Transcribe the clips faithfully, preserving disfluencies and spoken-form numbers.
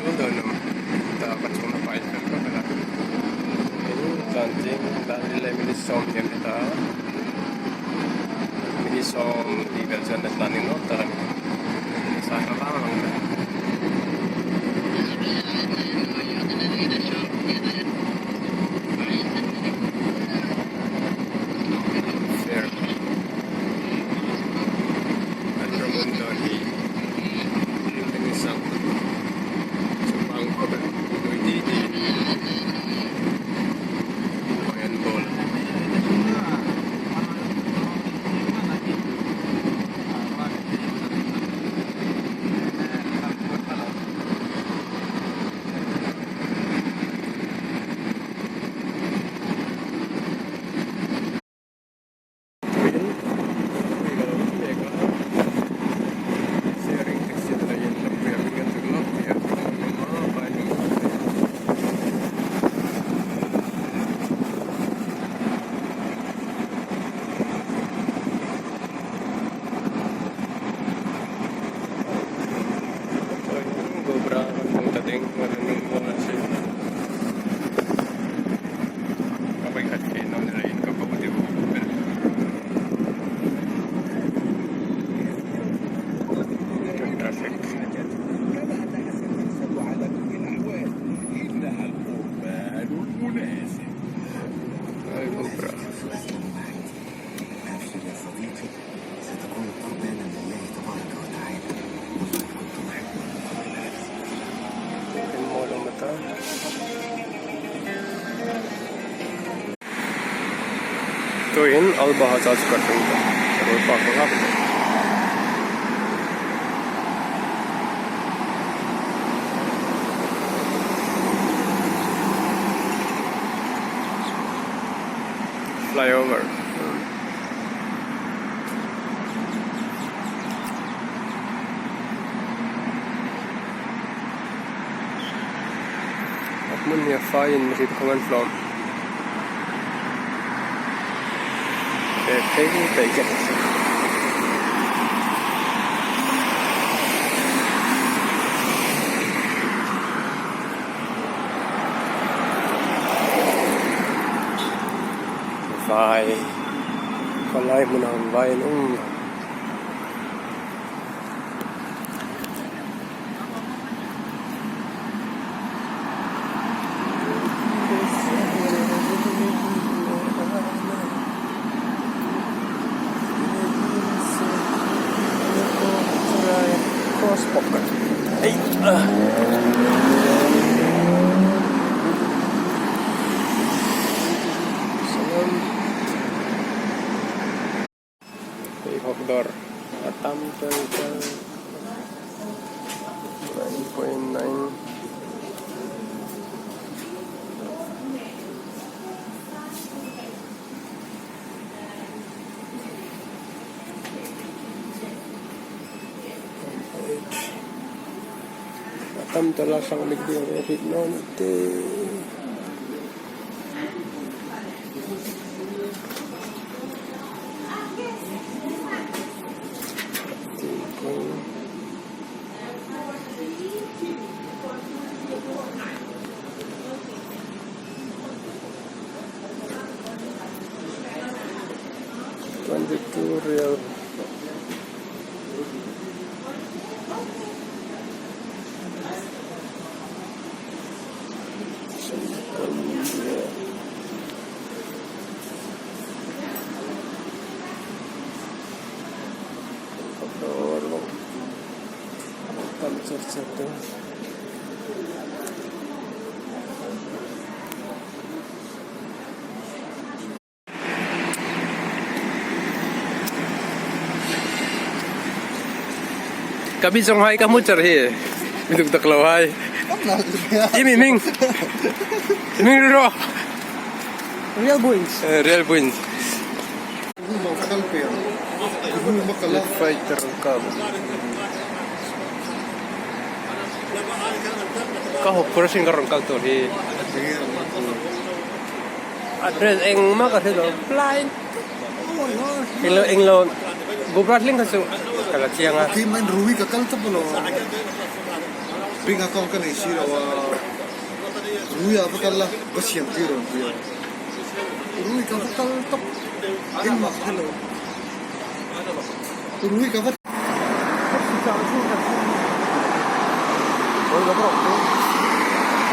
Dawnin ta ka chungna pai fel ka hela. Kan ching dan le minute sawm ni ta. Minute sawmhni vel chuong a tla ni naw ta. Sa ka vang vang ta. Fair. An rawng dawn hi. An ni sak. Chupang khawp el. Lui ti ti. Inhawi an bawl. Traffic. Ay, cobra. أبشر يا صديقي، ستكون القربانة لله تبارك وتعالى، ولقد كنت أحب أن أقرب. Tuhin Al Baha Church ka tlung ta. Petrol pump ka ngak. Flyover. Hmun hi a faiin mi hriet khawm an hlawm. Fe thei thei ke. Vai. Kawlai hmun ang vai an um. Crosswalk. Ei, ah. Salam. Hei, hawk dawr. A tam tel tel. Nine point nine. A tam tel a, sang lik ding a hriet naw ni te. Twenty-two real. Ka bi zawng hai ka hmu char hi. Mi duk tak lo hai. I mi hming. Hming ro. Real buoys. Eh, real buoys. Fighter ka. Ka hawk crossing ka rawn kal tur hi. Address engmah ka hre lo, blind. Englo, englo, Gubra tling kha chu ka la chiang a. Khi man ruwi ka kal ta polo. Ring account ka nei si lo a. Ruoi a va kal la, ka siam ti ro ti a. Ruoi ka va kal tawp. Engmah hello. Ruoi ka va.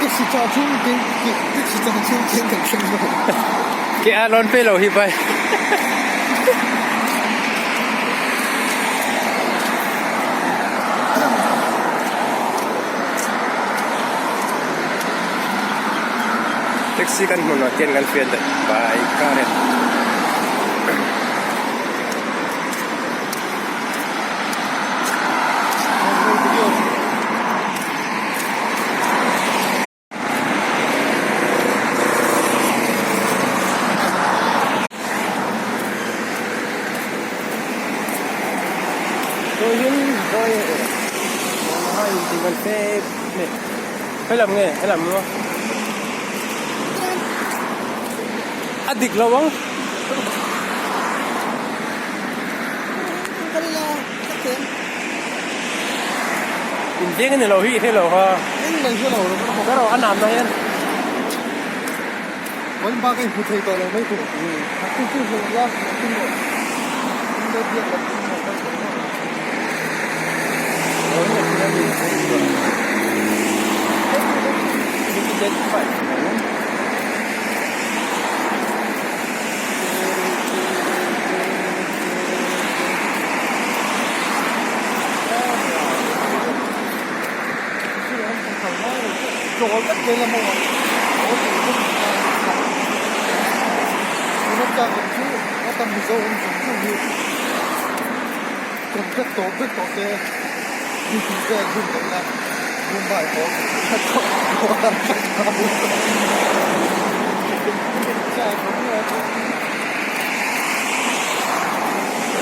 Taxi charge chung ting, taxi charge chung ting, taxi charge chung ting kan chung. Ke a lawn pe lo hi bai. Taxi kan hmu naw, tieng kan fiel de. Bai, Karen. Tuhin, boy, eh, mawna hai, tieng kan fe, ne. Hello nge, hello mo. A dik lo ang. Kan la, ka tem. Invieng ni lo hi, hello ha. Invieng ni lo, lo, lo. Ka ro, a nam na hian. Wan ba kai hu thei ta lo mai tu. Hmm. Aku tu lo ya, aku lo. Aku lo ya, aku lo. Contractor, contractor te. Contractor, contractor. Mumbai ko.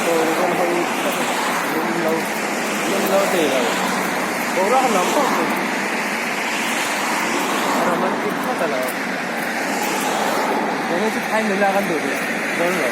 Lo, lo, lo, lo, lo. Romantic khawp a lo. Romantic time nula kan duh hi. Dawn lo.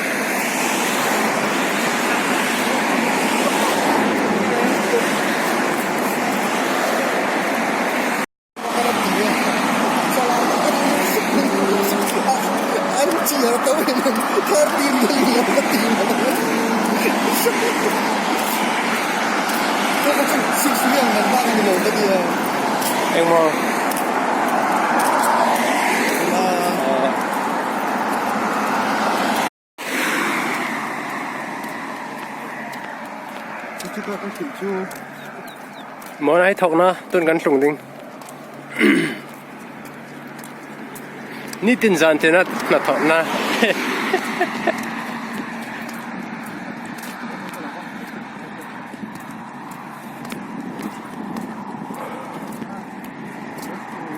Engmaw? Mawna hi thawkna, tun kan tlung ding. Nitin zan tina hnathawkna.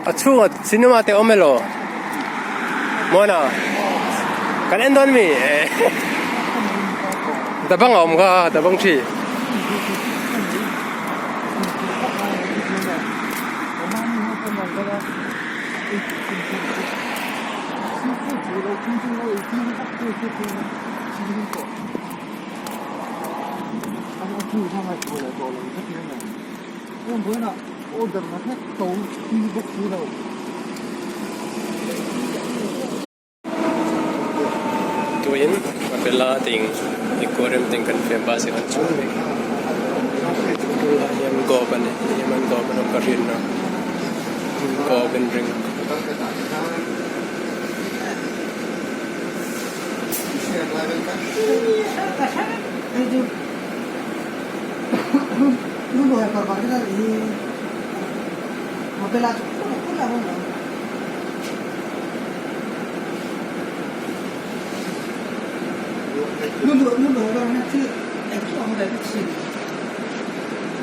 A chhunga cinema te awm emaw? Mawna. Kan en dawn mi? Eh. Dabang a awm kha, dabang thi. Tuhin, Mapela tieng, aquarium tieng kan fe bus kan chuh a nih. Hian gob a nih, hian gob a nih, ka hriet naw. Gob in ring.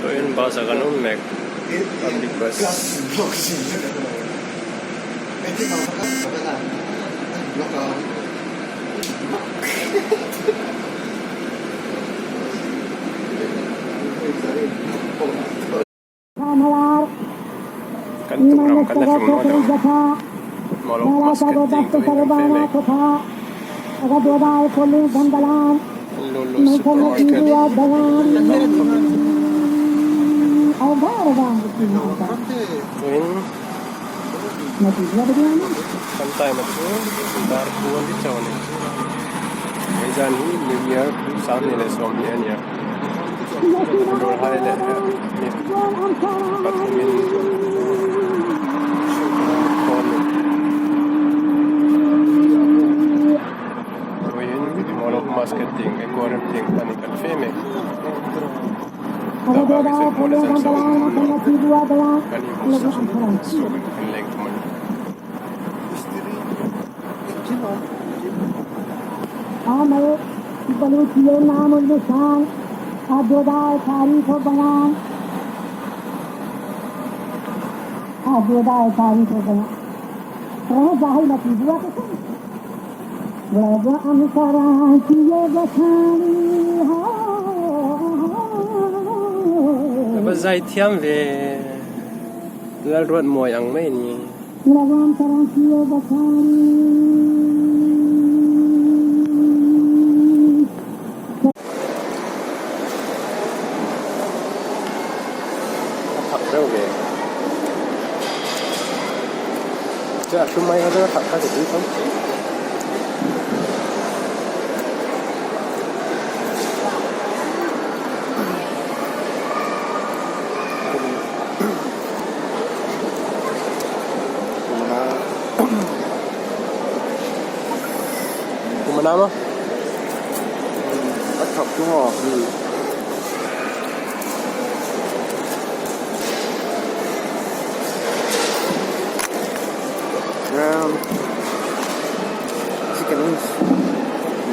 Tuhin bus-a kan awm mek. Public bus. Kan tuk ram kan la tlung naw deuh. Mawlawk basket tieng tuhin kan fe mek. Lulu Supermarket. Tuhin, kan time chu dar kuo an ti chau a nih. Hi zan hi New Year sang hni le sawmhni a nih a. Ruolhai le mi pathumin tuhin Mall of Market tieng, Aquarium tieng panin kan fe mei. Tabang se mole zan sa. Kan i musa. Kan leng tum a nih. Amai, balu tiyo namun lusan. Adodai sari ko bayan. Adodai sari ko bayan. Rasa hai mati buat. Ba zai thiam ve. Lal ruot mawi ang mei ni. A thak reu ve. Chu a hlum mai a, a thak kha chu tui khawm. Kum a na maw? A thak chu maw? Hmm. Um, chicken wings.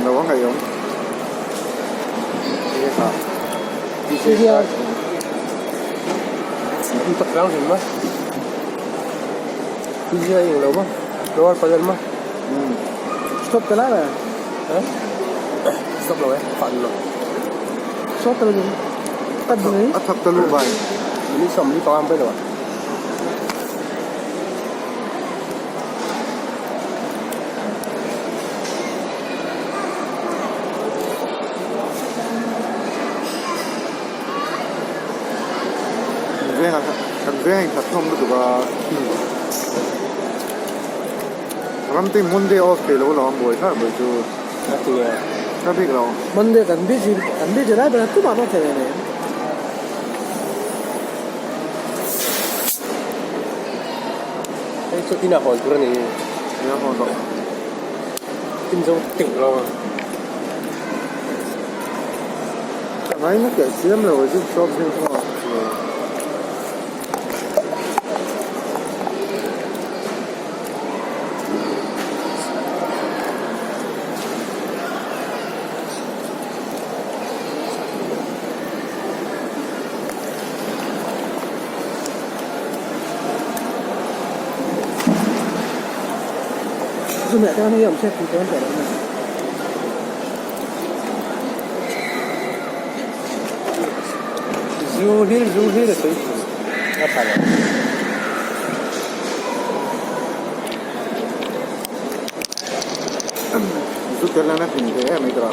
Lo ang kayo. Sige ka. Sige. Ang tak lang hin ma. Sige, ang lo ma. Lo pa ma. Hmm. Stop ka la. Ha? Stop lo e. Pan lo. Stop lo. Kat ni. A thak ta lo bai. Ni som ni pa am pe lo. Kan veng a, kan veng a thawm lutuk a. Ram tin Monday off thei lo lo ang boi kha boi chu. A ti a. Ka bik lo. Monday kan busy, kan busy lai ber tu ma ma thei le. Ei chu ina hawn tur a ni. Ina hawn lo. In zo ting lo. Ka ngai na ke siam lo, zuk shop zuk lo. Zu hmeh te khan hei awm se, pi te an tawh lo na. Zu hlir, zu hlir a sawi. A ṭha lo. Zu tel na hring ve em ei tira.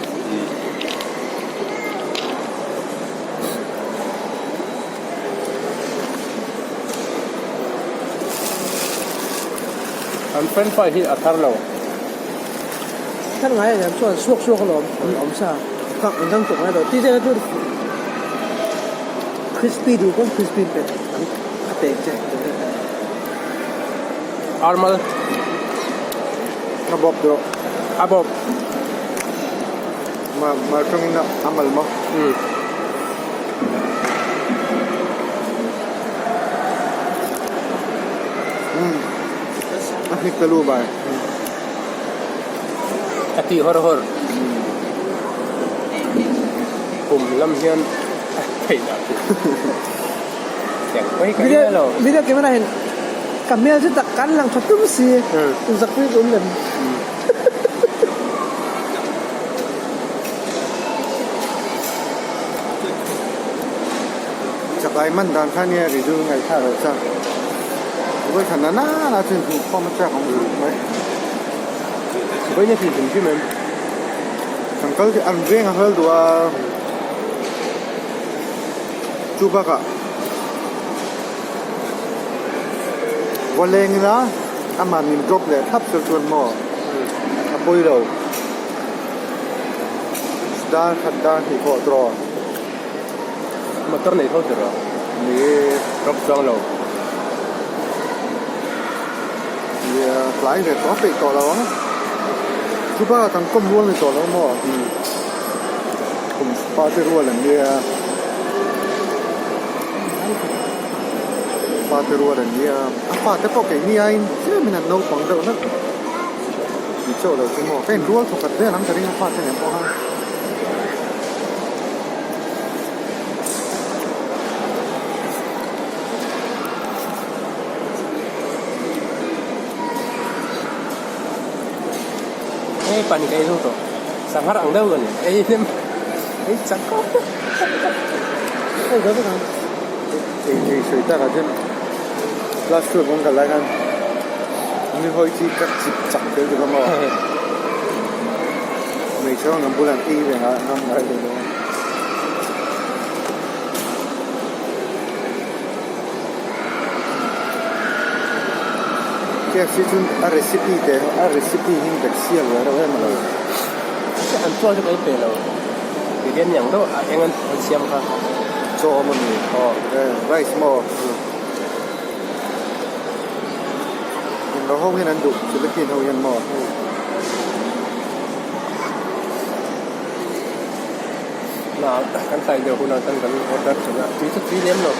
An French fry hi a thar lo. Thar ngai em, chuan suak suak alawm, an awm sa. Ka, an dang tuk ngai lo. Ti zel a tur. Crispy du kan crispy pet. An a pek che. Armal. A bawp deuh. A bawp. Ma, ma ṭawngin a mal maw? Hmm. Hmm. A hnik taluo bai. A ti hawr hawr. Hmm. Kum lam hian a theih dah. Tiang pawi ka video, ila lo. Video camera hin ka hmel chu tak kan lang ṭha tum si. Hmm. Zak ri um lem. Hmm. Chakai man dan kha nia, ri du ngai kha ro cha. Voi khan na na na chin hu khawm a chak ang mai. Voi na ti dim dim em. Sangkal ti an veng a hal duh a. Chu baka. Pawl leng ina, ama min drop le thlap sawr chuan maw. A pawi lo. Dar khat dar hnih pawh draw. Motor nei tho tiraw. Ni. Drop chuang lo. Ni, a tlai ve tawh peih tawh lo ang. Chu bak ang kawm rual ni tawh lo maw. Hmm. Kum fate rual an nia. Fate rual an nia. A fate pawh keini aiin, che min an naupang deuh na. Ni chauh lo chu maw. Ka inrual thawkhat vel ang ka ring a, fate nen pawh a. Ei, pani kai zo to. Sanghar ang deuh kan. Ei, nem. Ei, chak ko. Ei, zo to kan. Ei, ei, sui ta ka chen. Plus two kong ka lai kan. Ni hoi chi ka chip chak tel tu ka maw. Mei chawng ngam bulan ei ve nga ngam ngai lo. K F C chun a recipe te, a recipe hi bek sial lo rau em a lo. An tual te kai pe lo. Bi gen yang do, a eng an, an siam kha. Chaw maw ni. Oh. Eh, rice maw. Inro ho hian an duh, Philippine ho hian maw. Na, kan tlai deuh hunah kan, kan order chu na. Tui chu tui lem lo.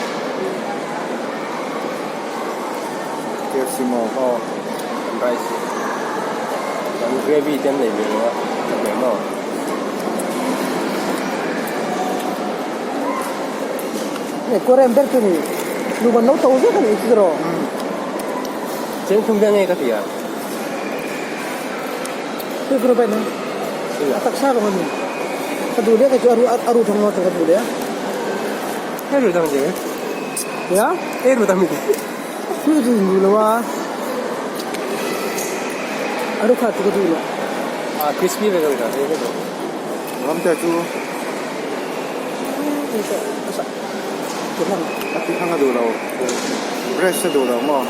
K F C maw. Oh, kan rice. Kan gravy te an nei ve lo a. Kan nei maw. Nei, Korean ber chu ni. Lu ban lo to zek a ni chu ro. Hmm. Cheng thum ve nge ka tia. Tui kuru bai na. Iya. A taksa lo ni. Ka duh le ka chu a ru, a ru thang lo ka duh le. Ei ru thang je. Ya? Ei ru thang mi. Tui duh lo a. A ru kha chu ka duh lo. A crispy ve ka ve ka. Ram te chu. Ei ka sa. Ti thang. A ti thang a duh lo. Fresh a duh lo maw.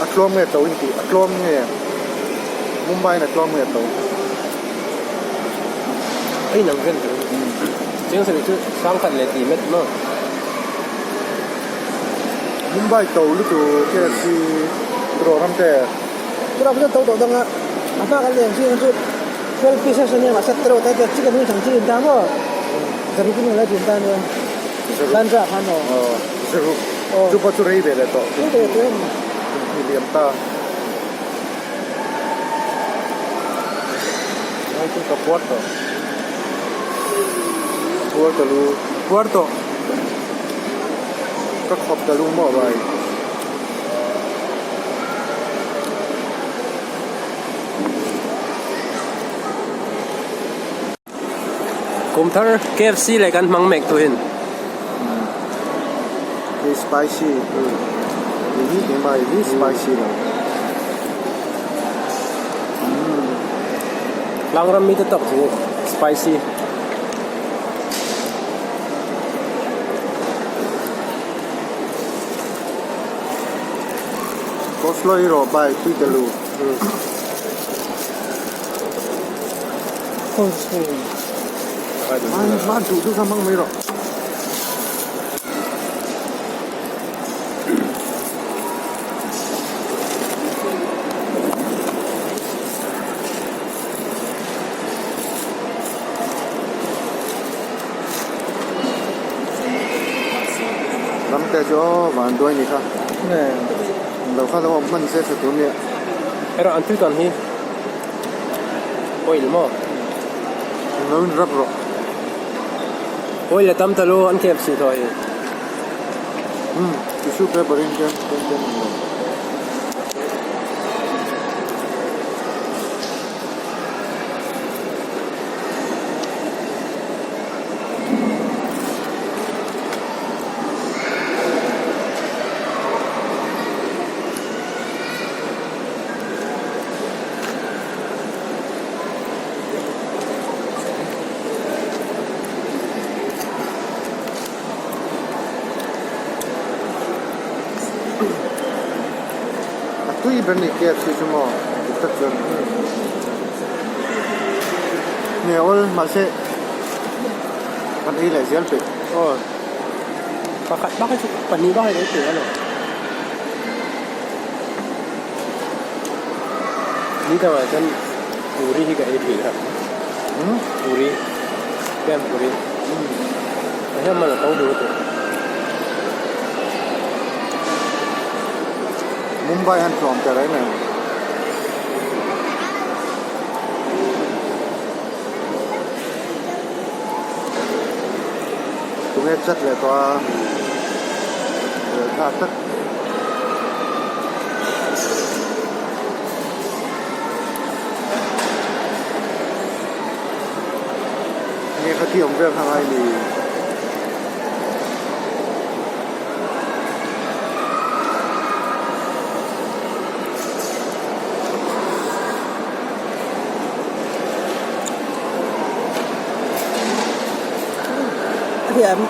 A tlawm nge to in ti, a tlawm nge. Mumbai-in a tlawm nge to. Ei nang ven. Cheng sari chu sang khat le ti met maw. Mumbai to lutuk K F C program te. Program te to to dang a. A hma kan leng si chu twelve pieces a ni a, set tero ta chicken wing thang chi in ta maw. Zaruk in la chin ta ni. Zaruk. Kan ra khan maw. Oh, zaruk. Oh. Chu pa chu rei ve le to. Rei ve to. Ni liam ta. Ai, chu ka puar to. Puar ta lu. Puar to. Ka khop ta lu maw vai. Kum thar K F C le kan hmang mek tu hin. Hi spicy. Hi, hi, hi, hi spicy lo. Mm. Tlangram mi te tawk chu spicy. Coleslaw hi rawh bai, tui ta lu. Hmm. Coleslaw. Bai, bai, bai, duh duh kha hmang mai rawh. Ram te chu aw, vanduai ni kha. Nge. Lo kha lo awm hman se sa tur nia. Era an tui tan hi. Oil maw? Lo in rap rawh. Oil a tam taluo, an K F C thaw hi. Hmm, tissue paper in ken, ken, ken. Tui ber ni K F C chu maw. Tak chuan. Ni ol mahse. Kan ei leh zel pek. Aw. Pakhat bak chu pahnih bak ei pek a lo. Ni ta wa chan. Puri hi ka ei pek a. Hmm? Puri. Pen puri. Hmm. Ahem mala kau du tu. Mumbai han tlawm ta lai mai. Tunge chat le to a. Ka tak. Nge khati awm vel hang ai ni. Hiam,